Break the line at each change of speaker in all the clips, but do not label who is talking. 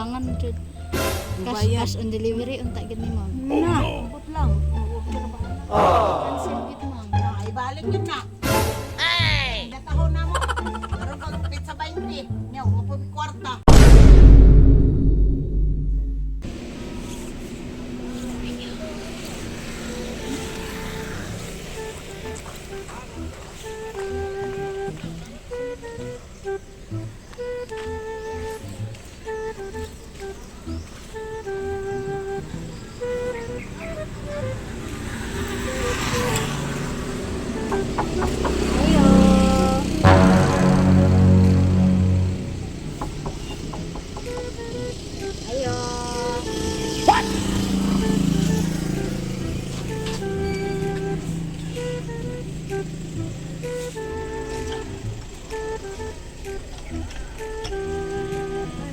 Kailangan jud cash,
Bayad.
cash on delivery unta gid ni, ma'am.
Na, ambot lang. Oo, pero ba?
Cancel gid, ma'am.
Na, ibalik yun na. Ay! Datahon na mo. Karon pang pizza 20. Nya, mo kwarta.
Ayo. Ayo.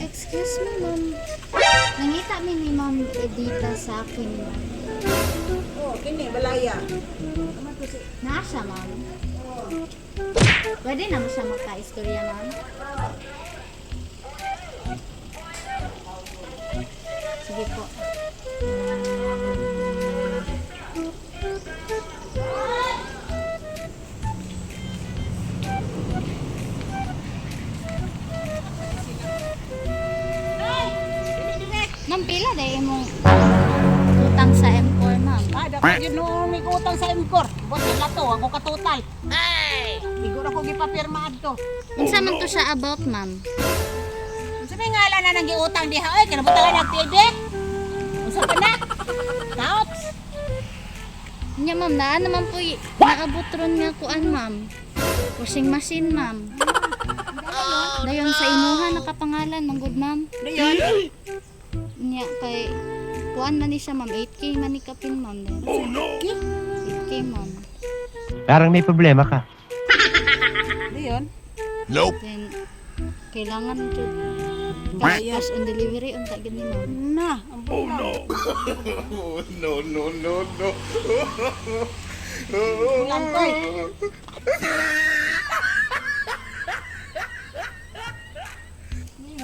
Excuse me, ma'am. Nangita mi ni Ma'am Edita sa akin, ma'am.
Oh, kini balaya. Ama to si
Naa siya, ma'am. Pwede na mo siya makaistorya, ma'am? Sige po. Ma'am, pila dahil imong utang sa M4, ma'am?
Ah, dapat yun noong may utang sa MCOR. Bot sila to, ako katotal. Ay! Igor ako gipapirma adto.
Unsa man to siya about, ma'am?
Unsa may ngalan na nang giutang diha oy, kinabutangan ng TV? Unsa pa na? Taots.
Nya, ma'am, naa naman po naabot ron nga kuan, ma'am. Washing machine, ma'am. Dayon sa imuha nakapangalan, manggod, ma'am.
Dayon.
Nya kay kuan man ni siya, ma'am, 8K man ni kapin, ma'am. Oh no. 8K, ma'am.
Parang may problema ka.
Dayon.
Nope.
Then kailangan jud cash, cash on delivery unta gid ni, ma'am.
Na, ambot lang.
No, no, no, no.
Ulan ko.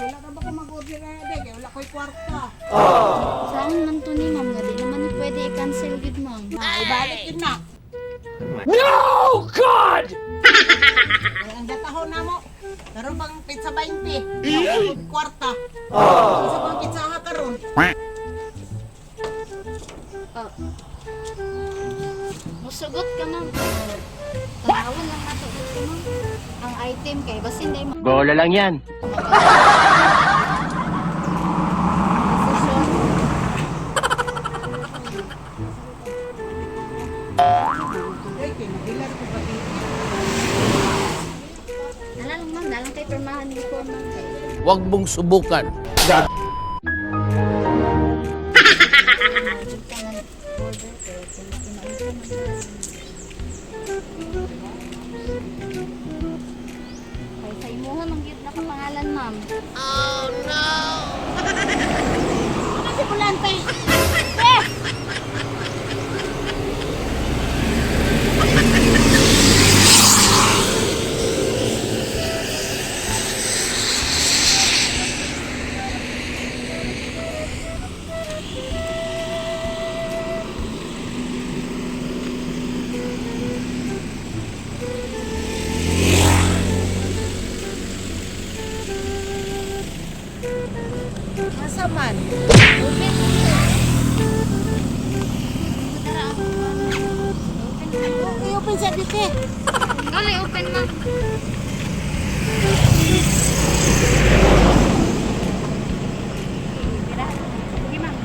Wala ka ba ko mag-order na day? Wala ko'y kwarta.
Saan man to ni ma'am nga di naman ni pwede i-cancel gid, ma'am.
Na, ibalik yun na.
No, God!
Ay, ang datahon na mo. Karon pang pizza 20. Nya, kwarta. Unsa pang pizza ha karon?
Oh. Musugot ka, ma'am. Tanawon lang nato dito, ma'am. Ang item kay basin day, ma'am.
Bola lang yan.
Decision.
Ay, kinabilar ko ba?
Nala lang, ma'am, nalang kay pirmahan before, ma'am. Kay
Huwag mong subukan.
jud ka ng order pero kung kinaunsa man ka. Kay sa imuha man gyud nakapangalan, ma'am.
Ano si Bulante?
Eh!
Asa man?
Open. Tara ako. Open.
Oh, i-open sa dito.
Dali, open, ma'am. Sige, ma'am.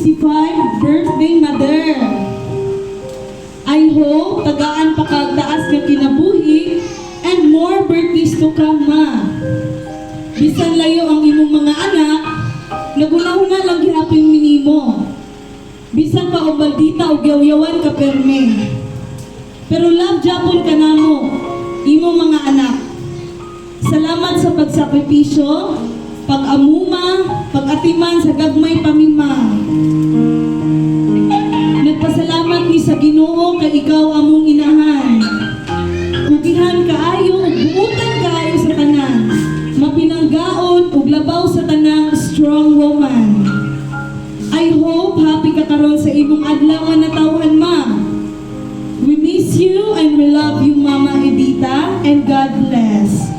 65 birthday, Mother. I hope tagaan pa kag taas nga kinabuhi and more birthdays to come, Ma. Bisan layo ang imong mga anak, nagunahuna lang gihapon minimo. Bisan pa og baldita og yaw-yawan ka perme. Pero love japon ka namo, imong mga anak. Salamat sa pagsakripisyo, pag-amuma, pag-atiman sa gagmay pa mi, Ma. Nagpasalamat mi sa Ginoo kay ikaw among inahan. Kugihan kaayo ug buutan kaayo sa tanan. Mapinanggaon ug labaw sa tanang strong woman. I hope happy ka karon sa imong adlaw nga natawhan, Ma. We miss you and we love you, Mama Edita, and God bless.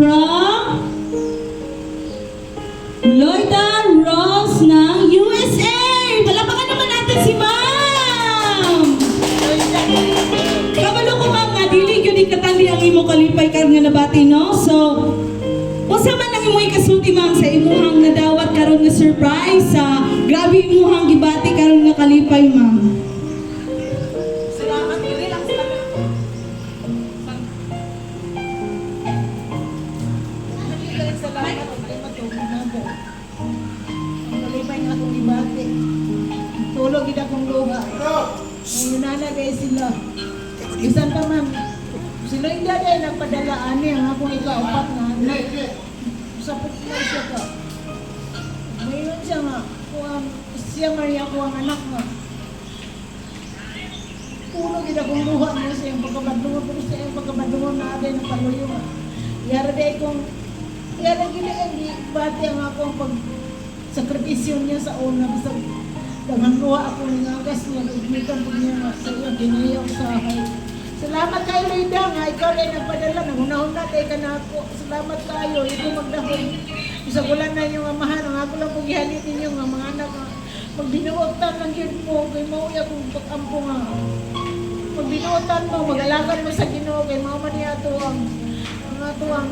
From Loida Ross ng USA! Palakpakan naman natin si Ma'am! Kabalo ko, ma'am, nga dili gyud ikatandi ang imo kalipay karon nga nabati, no? So, unsa man ang imong ikasulti, ma'am, sa imuhang nadawat karon nga surprise sa grabe imuhang gibati karon nga kalipay, ma'am?
Salamat, dili lang sila. Salamat, ay matulog na po. Ang kalipay nga akong gibati. Tulog gid akong luha. Ang nana kay sila. Bisan pa man, sila hindi ay nagpadala ani ang akong ikaupat nga anak. Sapot na siya ka. Mayon siya nga, kuang, siya Maria ko ang anak nga. Puno gid akong luha niya sa iyang pagkabadlungon, pero sa iyang pagkabadlungon na aday ng paluyo nga. Yara day kong, yara gid hindi bati ang akong pag sakripisyo niya sa una, basta daghang luha ako nga agas niya, nagmitan po niya nga sa iyang ginayaw sa hay. Salamat kay Loida nga, ikaw rin nagpadala, nangunahon na kay ka na ako. Salamat kayo, ikaw magdahon. Bisag wala na inyong amahan, ang ako lang kong gihalit ninyo nga mga anak nga. Magbinuotan lang yun mo, kay mauya kong pag-ampo nga. Magbinuotan mo, mag-alagan mo sa Ginoo kay mao man niya ato ang ato ang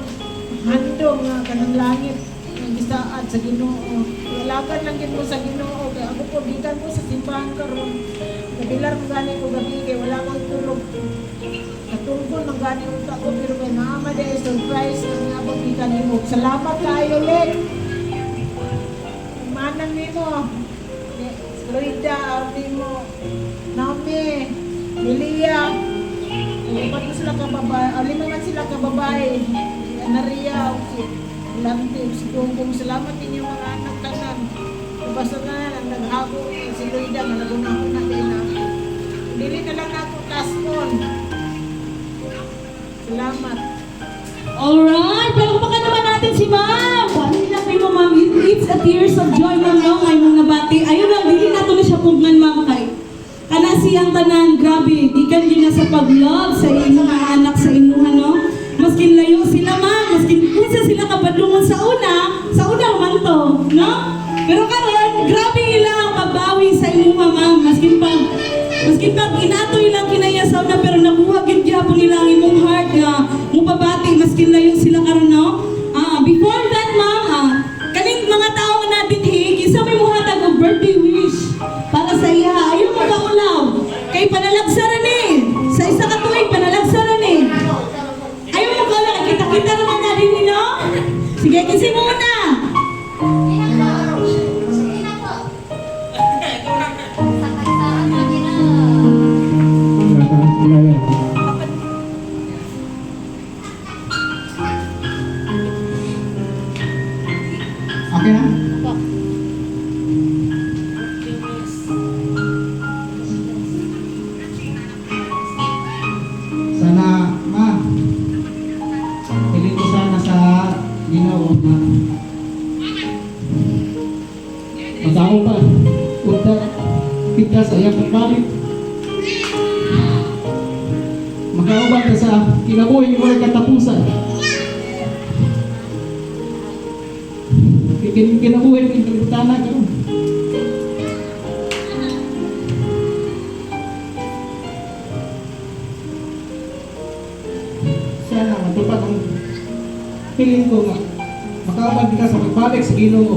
handong nga kanang langit nga gisaad sa Ginoo. Alagan lang gyud mo sa Ginoo kay ako po gikan ko sa simbahan karon. Kabilar mo gani ko gabi kay wala ko tulog. Katulgon man gani unta ko pero kay naama di ay surprise nga niabot gikan nimo. Salamat kaayo, Lek. Manang nimo. Loida, nimo. Naomi, Lilia, upat ko sila ka babae, o lima man sila ka babae. Si Anaria, o si Lante, o si Gonggong. Salamat ninyo mga anak tanan. Basta na ang naghago eh, si Loida nga nagunahon na kay na. Dili na lang ako taskon. Salamat.
Alright, palakpakan naman natin si Ma'am. Ano lang kayo, Ma'am? It's a tears of joy, Ma'am, no? Ngay mong nabati. Ayun lang, dili na to na siya pugnan, Ma'am, kay. Kana siyang tanan, grabe. Gikan yun na sa pag-love sa inyong mga anak sa inyong no? Maskin layo sila, Ma'am. Maskin unsa sila kabadlungon sa una man to, no? Pero karon, grabe ila ang pagbawi sa inyong ma'am. Maskin pag inatoy lang kinaya sa una, pero nakuha gid gyapon nila ang imong heart nga mupabati maskin layo sila karon, no? Ah, before that, ma'am, kaning mga tao nga nadinhi, kinsa may muhatag og birthday wish para sa iya? Ayaw mo kaulaw. Kay panalagsaran ni. Sa isa ka tuig panalagsaran ni. Ayaw mo kaulaw kay kita-kita naman na din, no? Sige, kinsa mo una?
Ina po. Sa kantaan mo nila.
Okay na?
Po.
Sana, Ma, hiling ko sana sa Ginoo na magkauban unta kita sa iyang pagbalik. Makauban ka sa kinabuhi walay katapusan. Kinabuhi ng kalibutan karon. Sana matupad ang piling ko nga makauban kita sa pagbalik sa Ginoo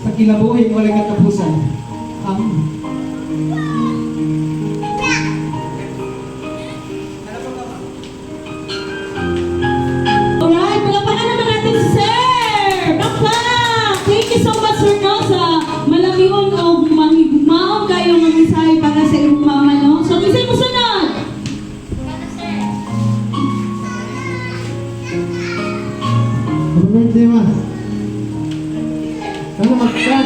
sa kinabuhi walay katapusan. amo.
Alright, palakpakan naman natin si Sir! Bakbak! Thank you so much, Sir, no, sa malamion o mahigugmaon kayo nga mensahe para sa imong mama, no? So, kinsay mo sunod?
Ano, sir?
Happy birthday, ma. Sana mag-plan.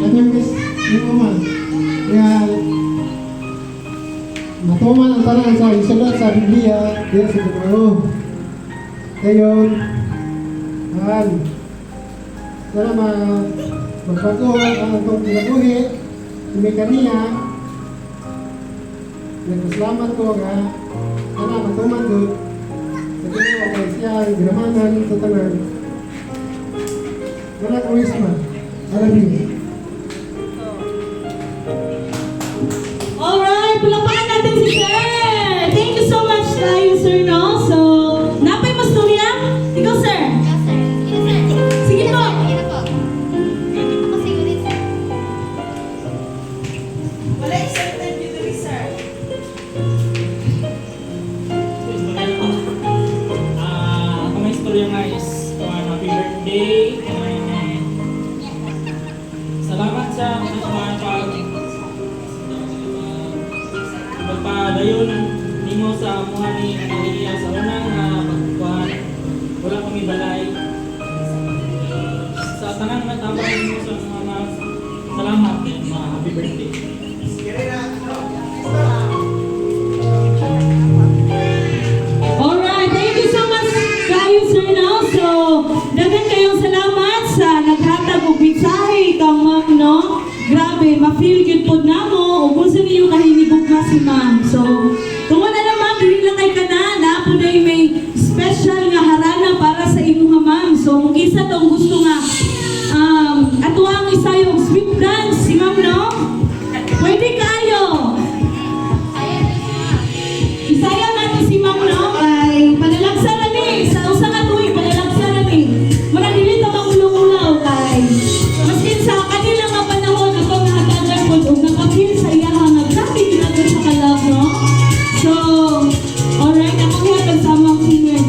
Nag-miss yung mama. Kaya, matuman ang tanan sa isulat sa Biblia, diya sa Ginoo. Ngayon, mahal, sana magbago ang atong kinabuhi, hindi kaniya, nagpasalamat ko nga, sana matuman doon, sa Ginoo kay siya ang ginamanan sa tanan. Wala ko ma. I love you.
Alright, palakpakan natin si Sir! Thank you so much tayo, Sir, no? So, napay mas storya? Ikaw, sir?
Ikaw, sir. Sige, sir.
Sige po.
Sir. Sige na po. Ako siguro, sir.
Wala excited yun diri, sir.
Ah, ako may istorya nga is happy birthday. Salamat sa mga pag pagpadayon nimo sa amuha ni Analia sa una nga pagkuhan. Wala kami balay. Sa tanan nga tabang nimo sa mga mga salamat and mga happy birthday.
Alright, thank you so much kayo, sir, no? So, daghan kayong salamat sa naghatag og mensahe kang ma'am, no? Grabe, ma-feel good pod namo ug kung sa ninyo kahinibog ma si ma'am. So, tungod na lang ma'am, dili lang kay kana, naa po day may special nga harana para sa imuha ma'am. So, kung isa tong gusto nga ato ang isayo og sweet dance si ma'am, no? Pwede kayo.
Ayan, sir.
Isayaw natin si Ma'am, no? Kay palalagsa na ni. Sa usa ka tuig, palalagsa na ni. Mura dili ta mangulong-ulaw kay maskin sa kanila nga panahon ako nahatagan pod og nakapil sa iyaha nga grabe ginato sa kalab, no? So, alright, ako hihatag sa among singer.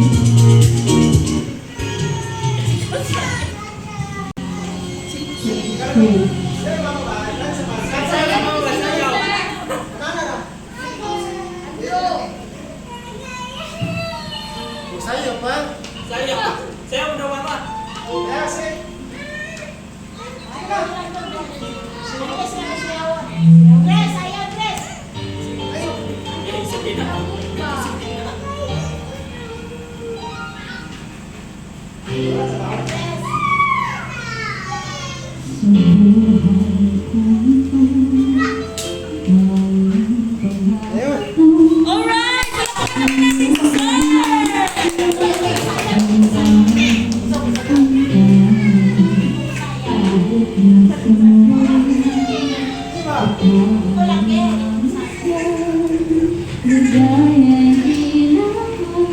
Sayo pa.
Sayo! Sayo mo daw mama!
Dress, ayaw dress.
Sige na.
Alright, palakpakan naman natin si Sir!
Ligaya tila ko,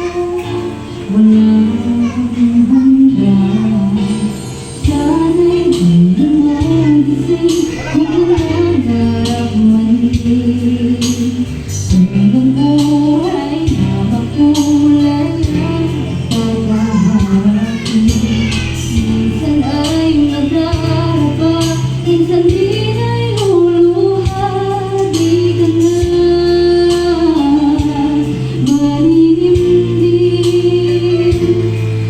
walang hanggan. Sana'y di na magising kung nangarap man din. Hanggang buhay na makulay ang paghaharapin. Minsan ay madarapa, minsan din ay luluha. Di ka na maninimdim,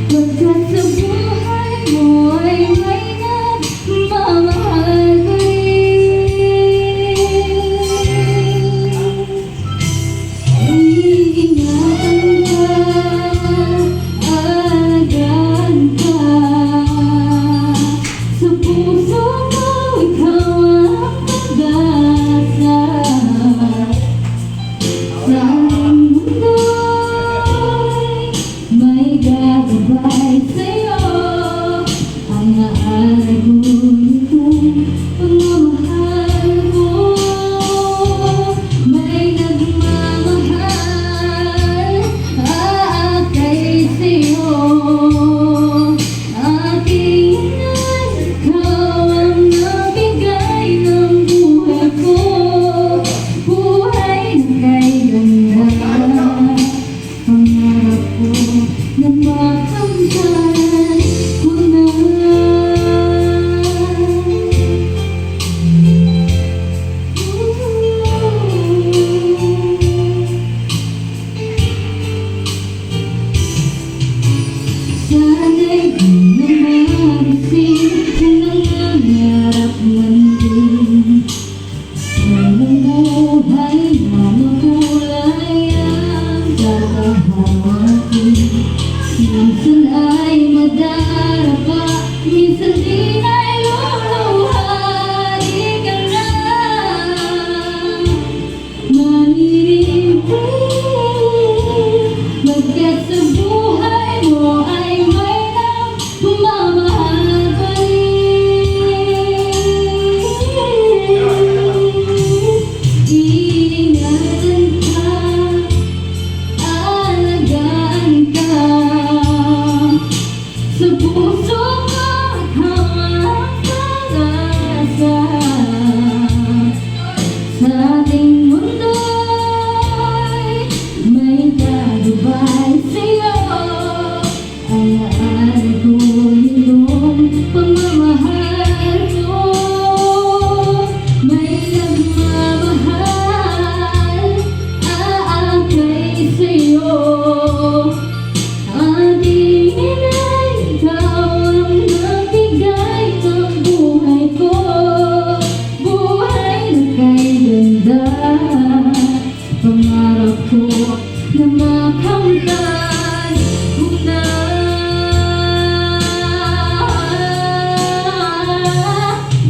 pagkat sa buhay mo ay may nagmamahal pa rin. Iingatan ka, alagaan ka. Sa puso ko, ikaw ang pag-asa. Sa mundo'y may gagabay sa'yo. Ang naalay ko nitong pagmamahal ko. May nagmamahal, aakay sa'yo. Aking ina, ikaw ang nagbigay ng buhay ko. Sa puso ko, ikaw ang pag-asa. Sa ating mundo'y may gagabay sa'yo. Alaala ko nitong pagmamahal ko. May nagmamahal, aakay sa'yo. Aking inay, ikaw ang nagbigay ng buhay ko. Buhay na kay ganda. Pangarap ko na makamtan ko na.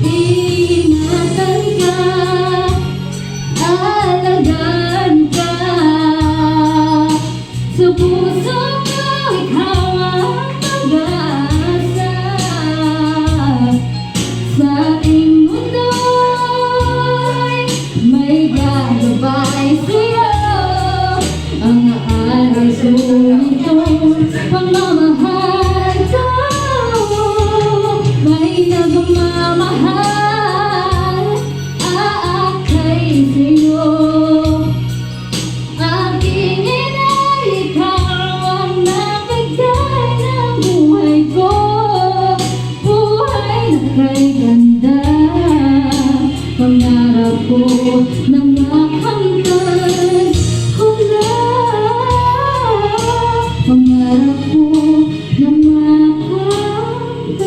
Iingatan ka, alagaan ka. Sa puso ko, ikaw ang pag-asa. Sa ating mundo'y may gagabay sa'yo. Ang araw ko nitong pagmamahal ko. May nagmamahal, aakay sa'yo. Aking inay, ikaw ang nagbigay ng buhay ko. Buhay na kay ganda. Pangarap ko na makamtan ko na. Pangarap ko na makamtan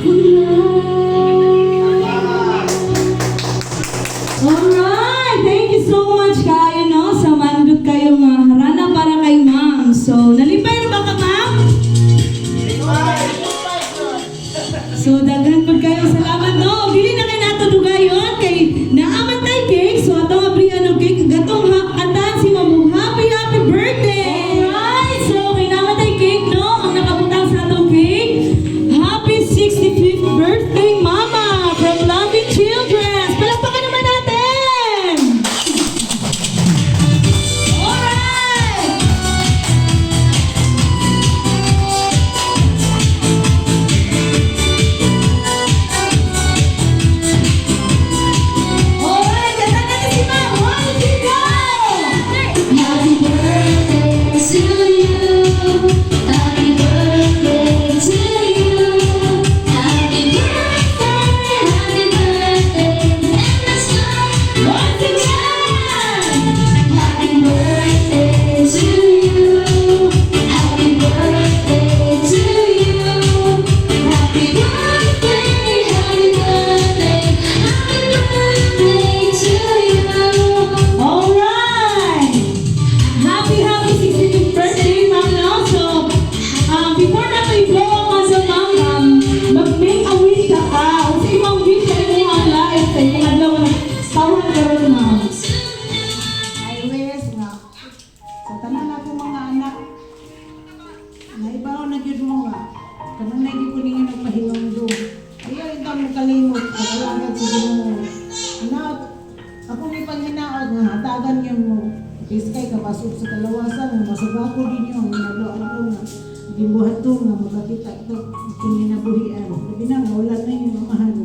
ko na.
Alright! Thank you so much kaayo, no, sa manindot kayo nga harana para kay ma'am. So, nalipay na ba ka, ma'am? So, daghan pud kayo salamat, no? Dili na kay nato dugayon kay naa man tay cake. So, atong abrihan og cake. Gatong kantahan si ma'am og happy, happy birthday! Alright! So, kay naa man tay cake, no? Ang nakabutang sa atong cake. Happy 65th birthday, Mama! From Loving Children! Palakpakan naman natin! Alright! Alright, kanta natin si Ma'am! One, two, go!
Happy birthday to you. Happy birthday to you. Happy birthday, happy birthday, and the sun.
Once again!
Happy birthday to you. Happy birthday to you. Happy birthday, happy birthday, happy birthday to you.
Alright! Happy, happy 65th birthday, ma'am, no? So, before na ito i-blow ang candle, ma'am, mag-make a wish ka ka. Kung sa imong wish sa imong life, sa imong adlaw nga tawhan karon, ma'am.
I wish nga sa tanan akong mga anak, naibaw na gyud mo nga kanunay gyud ko ninyo nagpahinumdum. Ayaw intang mo kalimot pag-alagad sa Ginoo. Hinaot akong ipanghinaot nga hatagan yun mo biskay kabasog sa kalawasan nga masubako ninyo ang inadlaw-adlaw nga gibuhaton nga magkakita ito kung ginabuhian, labi na nga wala na yung amahan.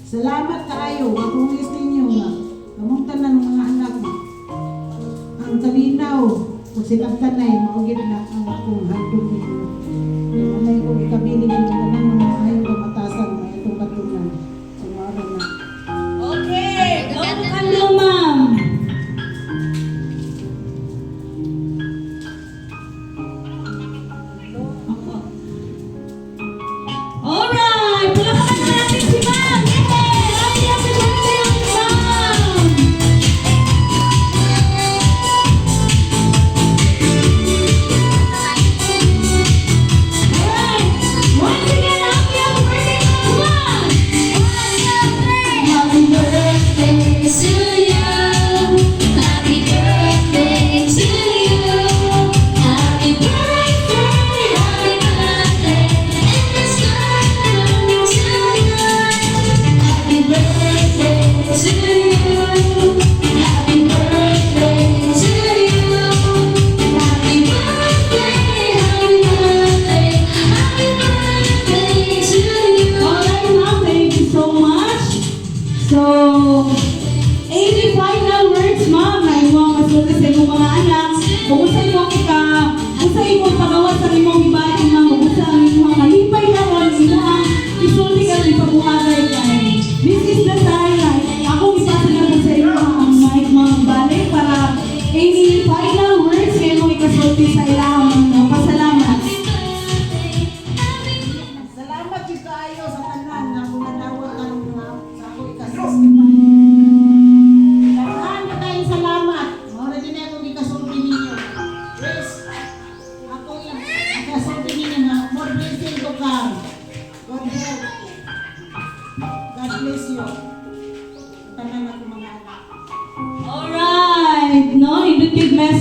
Salamat kaayo. Akong wish ninyo nga kamong tanan mga anak nga ang kalinaw kung sinagtanay mao gyud na ang akong handom ninyo. Kay walay ko ikabilin ang tanang mga maayong kamatasan nga itong katunan. So mao ra na.
Okay! Blow ang candle, ma'am! Ako. Alright! Palakpakan na natin si ma'am! Yay! Happy, happy birthday, ma'am!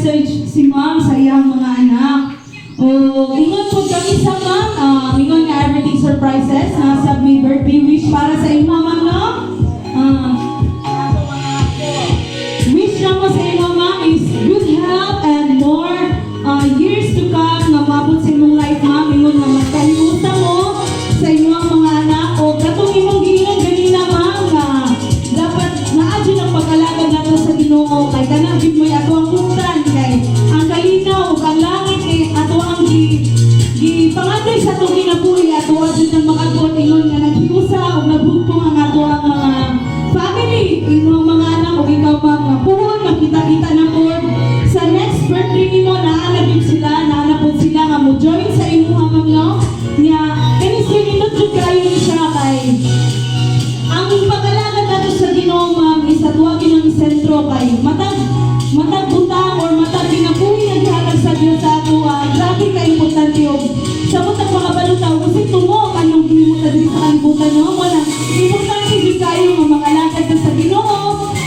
message si ma'am sa iyang mga anak. O ingon po kami sa ma'am, ingon nga everything surprises, nasa may birthday wish para sa imo, ma'am, no? Wish na mo sa imo, ma'am, is good health and more years to come nga maabot sa imong life, ma'am. Ingon nga magkahiusa mo sa imong mga anak o katong imong giingon ganina, ma'am, nga dapat naa jud ang pag-alagad nato sa Ginoo kay kanang jud mo'y ato ang pugtan kay ang kalinaw ug ang langit kay ato ang gi pangandoy sa atong kinabuhi, ato jud ang makagon. Ingon nga naghiusa ug naghugpong ang ato ang mga family, imong mga anak ug ikaw, ma'am, nga puhon makita-kita na pod sa next birthday nimo, naa na gyud sila, naa na pod sila nga mo join sa imuha, ma'am, no? Nya kani siya, nindot jud kaayo ni siya kay ang pag-alagad nato sa Ginoo, ma'am, is ato ang sentro kay matag matag butang or matag kinabuhi nga gihatag sa Dios sa ato, grabe ka importante. Og sa matag makabalo ta usik tungo anong gihimo ta diri sa kalibutan, no? Wala importante jud kayo nga mag-alagad ta sa Ginoo,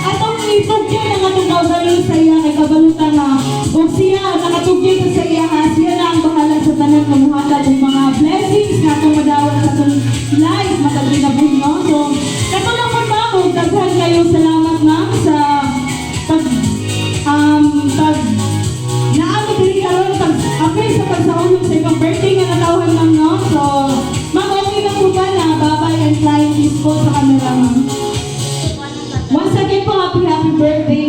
atong itugyan ang atong kaugalingon sa iya kay kabalo ta nga og siya nakatugyan ta sa iya ha, siya na ang bahala sa tanan nga muhatag og mga blessings nga atong madawat sa atong life matag kinabuhi, no? So kato lang po, ma'am, ug daghan kayo salamat, ma'am, sa pag naami diri karon pag apil sa pagsaulog sa imong birthday nga natawhan, ma'am, no? So ma'am, okay lang po ba na bye-bye and flying kiss po sa camera, ma'am? Once again po, happy happy birthday.